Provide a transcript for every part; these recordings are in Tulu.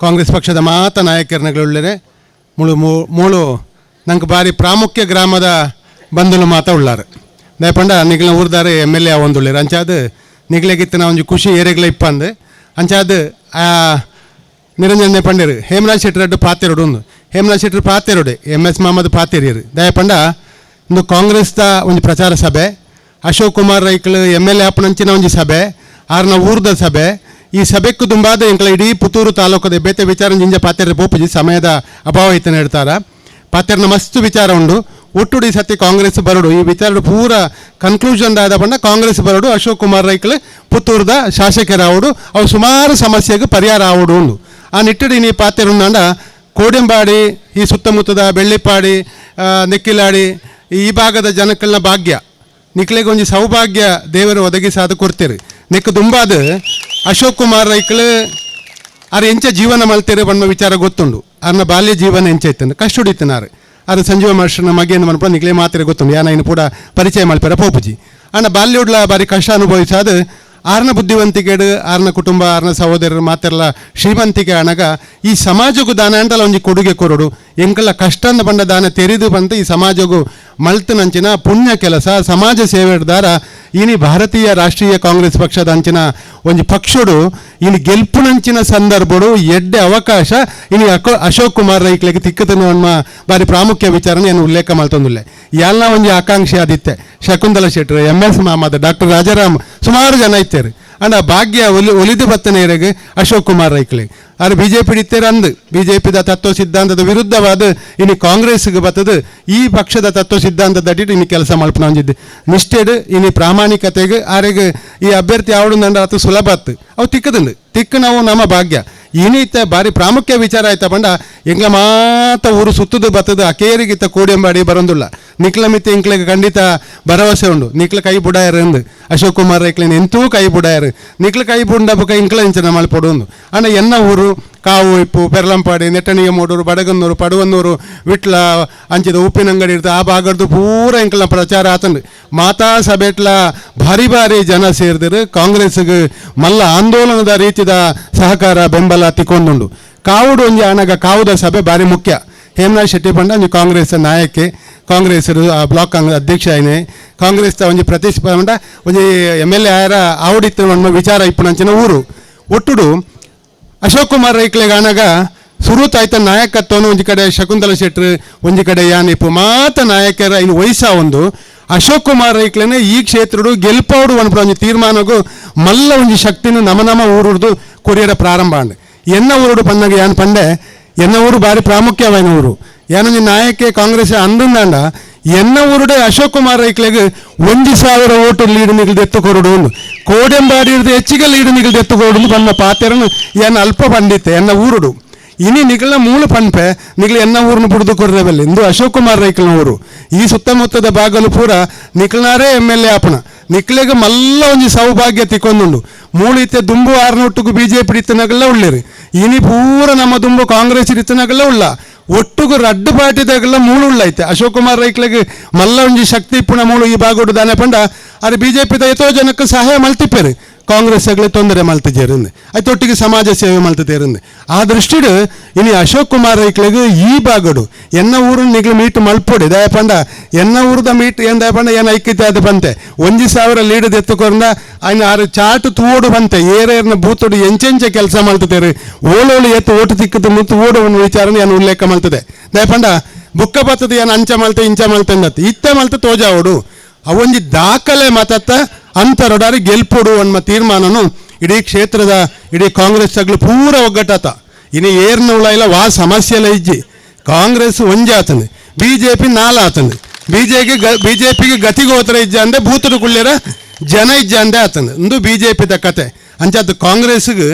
Congress ಪಕ್ಷದ ಮಾತ ನಾಯಕರನಗಳುಳ್ಳರೆ ಮುಳು ಮೂಳು ನಂಗೆ ಬಾರಿ ಪ್ರಾಮುಖ್ಯ ಗ್ರಾಮದ ಬಂಧುಲು ಮಾತ ಉಳ್ಳಾರು ದಯಪಂಡ ನಿಗ್ಲ ಊರ್ದಾರೆ M L A ಒಂದುಳ್ಳೇರು ಅಂಚಾದ ನಿಗ್ಲೆಗಿತ್ತಿನ ಒಂಜಿ ಖುಷಿ ಏರೆಗ್ಲ ಇಪ್ಪಂದು ಅಂಚಾದ ನಿರಂಜನೆ ಪಂಡೇರು ಹೇಮರಾಜ್ ಶೆಟ್ಟರಡ್ಡು ಪಾತೆರಡು ಒಂದು ಹೇಮರಾಜ್ ಶೆಟ್ಟರು ಪಾತೆರಡು ಎಮ್ ಎಸ್ ಮಹಮ್ಮದ್ ಪಾತೆರಿಯರು ದಯಪಂಡ ಇಂದು ಕಾಂಗ್ರೆಸ್ದ ಒಂಜಿ ಪ್ರಚಾರ ಸಭೆ Ashok Kumar ರೈಕ್ಳು M L A ಆಪನಂಚಿನ ಒಂಜಿ ಸಭೆ ಆರ್ನ ಊರ್ದ ಸಭೆ ಈ ಸಭೆಕ್ಕು ದುಂಬಾದ ಎಂಕಲ ಇಡೀ ಪುತ್ತೂರು ತಾಲೂಕದ ಬೇತೆ ವಿಚಾರ ಜಿಂಜ ಪಾತೆರ ಪೋಪುಜಿ ಸಮಯದ ಅಭಾವ ಐತನ ಹೇಳ್ತಾರ ಪಾತೆರ್ನ ಮಸ್ತ್ ವಿಚಾರ ಉಂಡು ಒಟ್ಟುಡಿ ಸತಿ ಕಾಂಗ್ರೆಸ್ ಬರಡು ಈ ವಿಚಾರ ಪೂರ ಕನ್ಕ್ಲೂಷನ್ ಆದ ಪಂಡ ಕಾಂಗ್ರೆಸ್ ಬರಡು ಅಶೋಕ್ ಕುಮಾರ್ ರೈಕ್ಳು ಪುತ್ತೂರ್ದ ಶಾಸಕರಾವುಡು ಅವು ಸುಮಾರು ಸಮಸ್ಯೆಗೆ ಪರಿಹಾರ ಆವುಡು ಉಂಡು ಆ ನಿಟ್ಟುಡಿ ನೀ ಪಾತೆರುಂದಾಂಡ ಕೋಡೆಂಬಾಡಿ ಈ ಸುತ್ತಮುತ್ತದ ಬೆಳ್ಳಿಪ್ಪಾಡಿ ನೆಕ್ಕಿಲಾಡಿ ಈ ಭಾಗದ ಜನಕ್ಕಲ್ನ ಭಾಗ್ಯ ನಿಕ್ಲೆಗೆ ಒಂಜಿ ಸೌಭಾಗ್ಯ ದೇವರು ಒದಗಿಸಾದ ಕೊಡ್ತೀರಿ ನೆಕ್ ದುಂಬಾದ ಅಶೋಕ್ ಕುಮಾರ್ ರೈಕ್ಳು ಆರ್ ಎಂಚ ಜೀವನ ಮಲ್ತೇರು ಬಣ್ಣ ವಿಚಾರ ಗೊತ್ತುಂಡು ಆರ್ನ ಬಾಲ್ಯ ಜೀವನ ಎಂಚ ಇತ್ತಂದು ಕಷ್ಟ ಹೊಡಿತನಾರು ಆರ್ ಸಂಜೀವ ಮಾಸ್ಟರ್ನ ಮಗೇನು ಮನ್ಪ ನಿಕ್ಲೆ ಮಾತ್ರೆ ಗೊತ್ತುಂಡು ಯಾನ ಇನ್ನು ಕೂಡ ಪರಿಚಯ ಮಲ್ಪೆರ ಪೋಪುಜಿ ಆನ ಬಾಲ್ಯೋಡ್ಲ ಬಾರಿ ಕಷ್ಟ ಅನುಭವಿಸಾದ ಆರ್ನ ಬುದ್ಧಿವಂತಿಕೆಡು ಆರ್ನ ಕುಟುಂಬ ಆರ್ನ ಸಹೋದರರು ಮಾತೆಲ್ಲ ಶ್ರೀಮಂತಿಕೆ ಅಣಗ ಈ ಸಮಾಜಕ್ಕೂ ದಾನ ಅಂಟಲ ಒಂಜಿ ಕೊಡುಗೆ ಕೊರಡು ಎಂಕಲ್ಲ ಕಷ್ಟಂದ ಬಂಡ ದಾನ ತೆರೆದು ಬಂತ ಈ ಸಮಾಜಕ್ಕೂ ಮಲ್ತನಂಚಿನ ಪುಣ್ಯ ಕೆಲಸ ಸಮಾಜ ಸೇವೆದಾರ ಇನಿ ಭಾರತೀಯ ರಾಷ್ಟ್ರೀಯ ಕಾಂಗ್ರೆಸ್ ಪಕ್ಷದ ಅಂಚಿನ ಒಂಜಿ ಪಕ್ಷಡು ಇನಿ ಗೆಲ್ಪುನಂಚಿನ ಸಂದರ್ಭಡು ಎಡ್ಡೆ ಅವಕಾಶ ಇನಿ ಅಶೋಕ್ ಕುಮಾರ್ ರೈಕ್ಲೆಗ್ ತಿಕ್ಕತನು ಅನ್ನೋ ಬಾರಿ ಪ್ರಾಮುಖ್ಯ ವಿಚಾರನೆ ಏನು ಉಲ್ಲೇಖ ಮಲ್ತೊಂದುಲ್ಲೆ ಎಲ್ಲ ಒಂಜಿ ಆಕಾಂಕ್ಷೆ ಆದಿತ್ತೆ Shakuntala ಶೆಟ್ಟರು M S Mohammed doctor Rajaram ಸುಮಾರು ಜನ ಇತ್ತೇರು ಅಂಡ ಭಾಗ್ಯ ಒಲಿದು ಬತ್ತನೇರೆಗ್ ಅಶೋಕ್ ಕುಮಾರ್ ರೈಕ್ಲೆ ಆರು B J P ಇತ್ತೇರು ಅಂದು ಬಿ ಜೆ ಪಿದ ತತ್ವ ಸಿದ್ಧಾಂತದ ವಿರುದ್ಧವಾದ ಇನ್ನು ಕಾಂಗ್ರೆಸ್ಗೆ ಬತ್ತದ ಈ ಪಕ್ಷದ ತತ್ವ ಸಿದ್ಧಾಂತದ ಅಡಿಟ್ ಇನ್ನು ಕೆಲಸ ಮಲ್ಪನ ಒಂಜಿದ್ದು ನಿಷ್ಠೆಡ್ ಇನ್ನು ಪ್ರಾಮಾಣಿಕತೆಗೆ ಆರೆಗ್ ಈ ಅಭ್ಯರ್ಥಿ ಆವಡು ನಂಡ ಅದು ಸುಲಭ ಆತು ಅವು ತಿಕ್ಕದಂಡು ತಿಕ್ಕ ನಾವು ನಮ್ಮ ಭಾಗ್ಯ ಇನ್ನಿತ್ತ ಬಾರಿ ಪ್ರಾಮುಖ್ಯ ವಿಚಾರ ಆಯ್ತಾ ಪಂಡ ಎಂಗ್ಲ ಮಾತ ಊರು ಸುತ್ತದು ಬತ್ತದ ಅಕೇರಿಗಿತ್ತ ಕೋಡಿಯಂಬಾಡಿ ಬರೋದಿಲ್ಲ ನಿಕ್ಲ ಮಿತ್ತ ಎಂಕ್ಲೆಗ್ ಖಂಡಿತ ಭರವಸೆ ಉಂಡು ನಿಕ್ಲ ಕೈ ಬುಡಾಯರು ಅಂದು ಅಶೋಕ್ ಕುಮಾರ್ ರೈಕ್ಲೇನ್ ಎಂತೂ ಕೈ ಬುಡಾಯರು ನಿಕ್ಲ ಕೈ ಬುಂಡ ಬೊಕ ಇಂಕ್ಲ ಇಂಚನ ಮಲ್ಪೊಡು ಅಂದು ಅಂಡ ಎನ್ನ ಊರು ಕಾವು ಇಪ್ಪು ಪೆರ್ಲಂಪಾಡಿ ನೆಟ್ಟಣಿಗೆ ಮೂಡೂರು ಬಡಗನ್ನೂರು ಪಡುವನ್ನೂರು ವಿಟ್ಲ ಅಂಚಿದ ಉಪ್ಪಿನಂಗಡಿ ಇರ್ತದೆ ಆ ಭಾಗದ್ದು ಪೂರ ಎಂಕ್ಲ ಪ್ರಚಾರ ಆತಂಡು ಮಾತಾ ಸಭೆಟ್ಲ ಭಾರಿ ಭಾರಿ ಜನ ಸೇರಿದರು ಕಾಂಗ್ರೆಸ್ಗೆ ಮಲ್ಲ ಆಂದೋಲನದ ರೀತಿದ ಸಹಕಾರ ಬೆಂಬಲ ತಿಕ್ಕೊಂದುಂಡು ಕಾವುಡು ಒಂಜಿ ಆನಗ ಕಾವುದ ಸಭೆ ಭಾರಿ ಮುಖ್ಯ ಹೇಮರಾಜ್ ಶೆಟ್ಟಿ ಪಂಡ ಒಂಜಿ ಕಾಂಗ್ರೆಸ್ ನಾಯಕೆ ಕಾಂಗ್ರೆಸ್ ಬ್ಲಾಕ್ ಕಾಂಗ್ರೆಸ್ ಅಧ್ಯಕ್ಷ ಆಯ್ನೆ ಕಾಂಗ್ರೆಸ್ ಒಂಜಿ ಪ್ರತಿಷ್ಠ ಪಂಡ ಒಂಜಿ M L A ಆಯರ ಆವಡಿತ್ತು ಅನ್ನೋ ವಿಚಾರ ಇಪ್ಪುನಂಚಿನ ಊರು ಒಟ್ಟುಡು ಅಶೋಕ್ ಕುಮಾರ್ ರೈಕ್ಲೆಗ್ ಆನಗ ಸುರುತಾಯ್ತ ನಾಯಕತ್ವನು ಒಂಜಿ ಕಡೆ ಶಕುಂತಲ ಶೆಟ್ರು ಒಂಜಿ ಕಡೆ ಯಾನಿಪ್ಪು ಮಾತ ನಾಯಕರ ಇನ್ನು ವಯಸ್ಸ ಒಂದು ಅಶೋಕ್ ಕುಮಾರ್ ರೈಕ್ಲೆನೆ ಈ ಕ್ಷೇತ್ರಡು ಗೆಲ್ಪೌಡು ಅನ್ಪುನ ಒಂಜಿ ತೀರ್ಮಾನಗು ಮಲ್ಲ ಒಂಜಿ ಶಕ್ತಿನ ನಮ ನಮ ಊರುಡ್ದು ಕೊರಿಯರ ಪ್ರಾರಂಭ ಅಂಡ್ ಎನ್ನ ಊರುಡು ಪನ್ನಗ ಯಾನ್ ಪಂಡೆ ಎನ್ನ ಊರು ಬಾರಿ ಪ್ರಾಮುಖ್ಯವಾಯಿನ ಊರು ಯಾನೊಂಜಿ ನಾಯಕೆ ಕಾಂಗ್ರೆಸ್ ಅಂದಂದಾಂಡ ಎನ್ನ ಊರುಡೆ ಅಶೋಕ್ ಕುಮಾರ್ ರೈಕ್ಲೆಗ್ 1000 ಓಟು ಲೀಡ್ ನಿಗಲ್ದು ಎತ್ತು ಕೊರಡು ಕೋಡೆಂಬಾಡಿ ಹಿಡಿದು ಹೆಚ್ಚಿಗೆ ಲೀಡ್ ನಿಗಲ್ದು ಎತ್ತು ಕೊರಡು ಬಂದ ಪಾತೆರನು ಎನ್ನ ಅಲ್ಪ ಪಂಡಿತೆ ಎನ್ನ ಊರುಡು ಇನಿ ನಿಗಲ ಮೂಲ ಪನ್ಪೆ ನಿಗಲ ಎನ್ನ ಊರನ್ನು ಬುಡ್ದು ಕೊರ್ರೆಬಲ್ಲಿ ಇಂದು ಅಶೋಕ್ ಕುಮಾರ್ ರೈಕ್ಲನ ಊರು ಈ ಸುತ್ತಮುತ್ತದ ಭಾಗಲು ಪೂರ ನಿಕ್ಲನಾರೇ M L A ಆಪಣ ನಿಕ್ಲೆಗ್ ಮಲ್ಲ ಒಂಜಿ ಸೌಭಾಗ್ಯ ತಿಕ್ಕೊಂದುಂಡು ಮೂಳಿತೆ ದುಂಬು ಆರ್ನೊಟ್ಟುಗು B J P ಇತ್ತನಗಲ್ಲ ಉಳ್ಳೇರಿ ಇನಿ ಪೂರ ನಮ್ಮ ದುಂಬು ಕಾಂಗ್ರೆಸ್ ಇತ್ತನಗಲ್ಲ ಉಳ್ಳ ಒಟ್ಟುಗು ರಡ್ಡು ಪಾರ್ಟಿದಾಗಲ್ಲ ಮೂಳು ಉಳ್ಳೈತೆ ಅಶೋಕ್ ಕುಮಾರ್ ರೈಕ್ಲೆಗ್ ಮಲ್ಲ ಒಂಜಿ ಶಕ್ತಿ ಇಪ್ಪುನ ಮೂಳು ಈ ಭಾಗಡು ದಾನೆ ಪಂಡ ಅರೆ ಬಿ ಜೆ ಪಿದ ಎತೋ ಜನಕ್ಕೆ ಸಹಾಯ ಮಲ್ತಿಪ್ಪೇರು ಕಾಂಗ್ರೆಸ್ ಆಗಲಿ ತೊಂದರೆ ಮಲ್ತಿಜೇರಿಂದು ಒಟ್ಟಿಗೆ ಸಮಾಜ ಸೇವೆ ಮಲ್ತಿದ್ದೇರಿಂದು ಆ ದೃಷ್ಟಿಡು ಇನಿ ಅಶೋಕ್ ಕುಮಾರ್ ರೈಕ್ಲೆಗ್ ಈ ಭಾಗಡು ಎನ್ನ ಊರು ನಿಗ್ಲು ಮೀಟ್ ಮಲ್ಪೊಡಿ ದಯಪಂಡ ಎನ್ನ ಊರದ ಮೀಟ್ ಏನ್ ದಯಪಂಡ ಏನು ಐಕ್ಯತೆ ಅದು ಬಂತೆ 1000 ಲೀಡ್ ಎತ್ತುಕೊಂಡ ಆಯ್ನ ಆರು ಚಾಟ್ ತೂಡು ಬಂತೆ ಏರೇರ್ನ ಬೂತೋಡು ಎಂಚೆಂಚೆ ಕೆಲಸ ಮಲ್ತಿದ್ದೇರು ಓಲೋಳು ಎತ್ತು ಓಟು ತಿಕ್ಕದು ಮುತ್ತು ಓಡು ಒಂದು ವಿಚಾರನ ಏನು ಉಲ್ಲೇಖ ಮಲ್ತದೆ ದಯಪಂಡ ಬುಕ್ಕ ಬತ್ತದ ಏನು ಅಂಚ ಮಲ್ತೆ ಇಂಚ ಮಲ್ತೆ ಅಂದತ್ತು ಇತ್ತೆ ಮಲ್ತೆ ತೋಜಾವಡು ಅವೊಂಜಿ ದಾಖಲೆ ಮತತ್ತ ಅಂತರೊಡಾರಿ ಗೆಲ್ಪೊಡು ಅನ್ನೋ ತೀರ್ಮಾನನು ಇಡೀ ಕ್ಷೇತ್ರದ ಇಡೀ ಕಾಂಗ್ರೆಸ್ ತಗ್ಲು ಪೂರ ಒಗ್ಗಟ್ಟಾತ ಇನ್ನು ಏರ್ನ ಉಳ ವಾ ಸಮಸ್ಯೆಲ್ಲ ಇಜ್ಜಿ ಕಾಂಗ್ರೆಸ್ ಒಂಜಾತಂದು B J P ನಾಲಾತಂದು B J ಪಿಗೆ ಗತಿಗೋತ್ರ ಇಜ್ಜ ಅಂದೆ ಬೂತರು ಕುಳ್ಳಿರ ಜನ ಇಜ್ಜ ಅಂದೆ ಆತಂದು ಇಂದು ಬಿ ಜೆ ಪಿದ ಕತೆ ಅಂಚಾತು ಕಾಂಗ್ರೆಸ್ಗೆ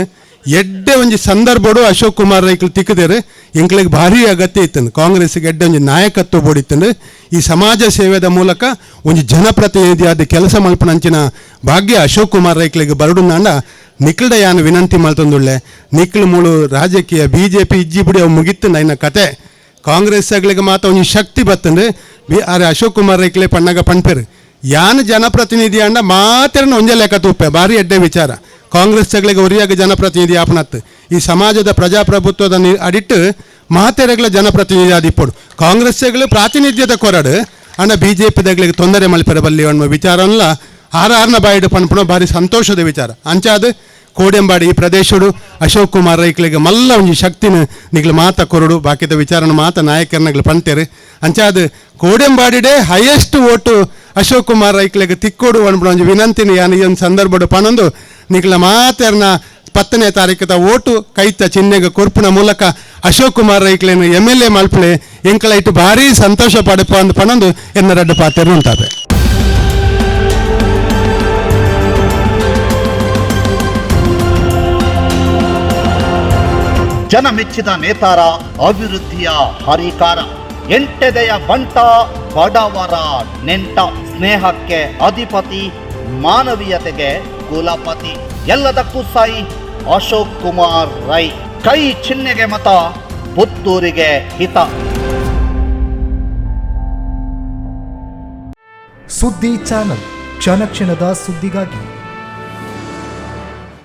ಎಡ್ಡೆ ಒಂಜಿ ಸಂದರ್ಭಡು ಅಶೋಕ್ ಕುಮಾರ್ ರೈಕ್ಲು ತಿಕ್ಕದೇರು ಎಂಕ್ಲೆಗ್ ಭಾರಿ ಅಗತ್ಯ ಇತ್ತಂದು ಕಾಂಗ್ರೆಸ್ಗೆ ಎಡ್ಡೆ ಒಂಜಿ ನಾಯಕತ್ವ ಬೋಡಿತ್ತಂದು ಈ ಸಮಾಜ ಸೇವೆದ ಮೂಲಕ ಒಂಜಿ ಜನಪ್ರತಿನಿಧಿಯಾದ ಕೆಲಸ ಮಲ್ಪನಂಚಿನ ಭಾಗ್ಯ ಅಶೋಕ್ ಕುಮಾರ್ ರೈಕ್ಲೆಗ್ ಬರಡುನಾಂಡ ನಿಕ್ಲ್ಡ ಯಾನು ವಿನಂತಿ ಮಲ್ತೊಂದುಳ್ಳೆ ನಿಕ್ಲು ಮೂಳು ರಾಜಕೀಯ B J P ಇಜ್ಜಿ ಬಿಡಿ ಅವು ಮುಗಿತ್ತು ನೈನ ಕತೆ ಕಾಂಗ್ರೆಸ್ ಆಗ್ಲಿಗೆ ಮಾತ್ರ ಒಂಜಿ ಶಕ್ತಿ ಬತ್ತಂದು ಬಿ ಆರೆ ಅಶೋಕ್ ಕುಮಾರ್ ರೈಕ್ಲೆ ಪಣ್ಣಗ ಪಣ್ಪೇರು ಯಾನು ಜನಪ್ರತಿನಿಧಿ ಅಂಡ ಮಾತ್ರ ಒಂಜೆ ಲೆಕ್ಕ ತೂಪೆ ಭಾರಿ ಎಡ್ಡೆ ವಿಚಾರ ಕಾಂಗ್ರೆಸ್ ತಗಳಿಗೆ ಒರಿಯಾಗ ಜನಪ್ರತಿನಿಧಿ ಆಪನತ್ತು. ಈ ಸಮಾಜದ ಪ್ರಜಾಪ್ರಭುತ್ವದ ಅಡಿಟ್ಟು ಮಾತೆರೆಗಳ ಜನಪ್ರತಿನಿಧಿ ಆದಿಪ್ಪಡು. ಕಾಂಗ್ರೆಸ್ ಪ್ರಾತಿನಿಧ್ಯದ ಕೊರಡು ಅಂಡ ಬಿಜೆಪಿ ದಗಳಿಗೆ ತೊಂದರೆ ಮಲ್ಪೆರ ಬಲ್ಲಿ ಅನ್ನುವ ವಿಚಾರನ್ಲ ಆರಾರ್ನ ಬಾಯಿಡು ಪನ್ಪುನ ಭಾರಿ ಸಂತೋಷದ ವಿಚಾರ. ಅಂಚಾದ ಕೋಡೆಂಬಾಡಿ ಈ ಪ್ರದೇಶಡು ಅಶೋಕ್ ಕುಮಾರ್ ರೈಕ್ಲಿಗೆ ಮಲ್ಲ ಒಂಜಿ ಶಕ್ತಿನ ನಿಗ್ಲು ಮಾತ ಕೊರಡು. ಬಾಕಿದ ವಿಚಾರನ ಮಾತ ನಾಯಕರನಗ್ಲು ಪಂತೇರು. ಅಂಚಾದ ಕೋಡೆಂಬಾಡಿಡೆ ಹೈಯೆಸ್ಟ್ ಓಟು ಅಶೋಕ್ ಕುಮಾರ್ ರೈಕ್ಲಿಗೆ ತಿಕ್ಕೋಡು ಅನ್ಪುನ ಒಂಜಿ ವಿನಂತಿನ ಯಾನ್ ಈ ಒಂದು ಸಂದರ್ಭಡು ಪನೊಂದು, ನಿಗ್ಲ ಮಾತೆರ್ನ 10ನೇ ತಾರೀಕದ ಓಟು ಕೈತ ಚಿಹ್ನೆಗೆ ಕೊರ್ಪುನ ಮೂಲಕ ಅಶೋಕ್ ಕುಮಾರ್ ರೈಕ್ಲೇನು ಎಮ್.ಎಲ್.ಎ ಮಲ್ಪಲೆ ಎಂಕಲ ಇಟ್ಟು ಭಾರಿ ಸಂತೋಷ ಪಡಪ ಅಂದ್ ಪನೊಂದು ಎನ್ನ ರಡ್ಡು ಪಾತೆರ್ ಉಂಟಾವೆ. ಜನ ಮೆಚ್ಚಿದ ನೇತಾರ, ಅಭಿವೃದ್ಧಿಯ ಹರಿಕಾರ, ಎಂಟೆದೆಯ ಬಂಟ, ಬಡವರ ನೆಂಟ, ಸ್ನೇಹಕ್ಕೆ ಅಧಿಪತಿ, ಮಾನವೀಯತೆಗೆ ಕುಲಪತಿ, ಎಲ್ಲದಕ್ಕೂ ಸಾಯಿ ಅಶೋಕ್ ಕುಮಾರ್ ರೈ. ಕೈ ಚಿಹ್ನೆಗೆ ಮತ, ಪುತ್ತೂರಿಗೆ ಹಿತ. ಸುದ್ದಿ ಚಾನಲ್, ಕ್ಷಣ ಕ್ಷಣದ ಸುದ್ದಿಗಾಗಿ.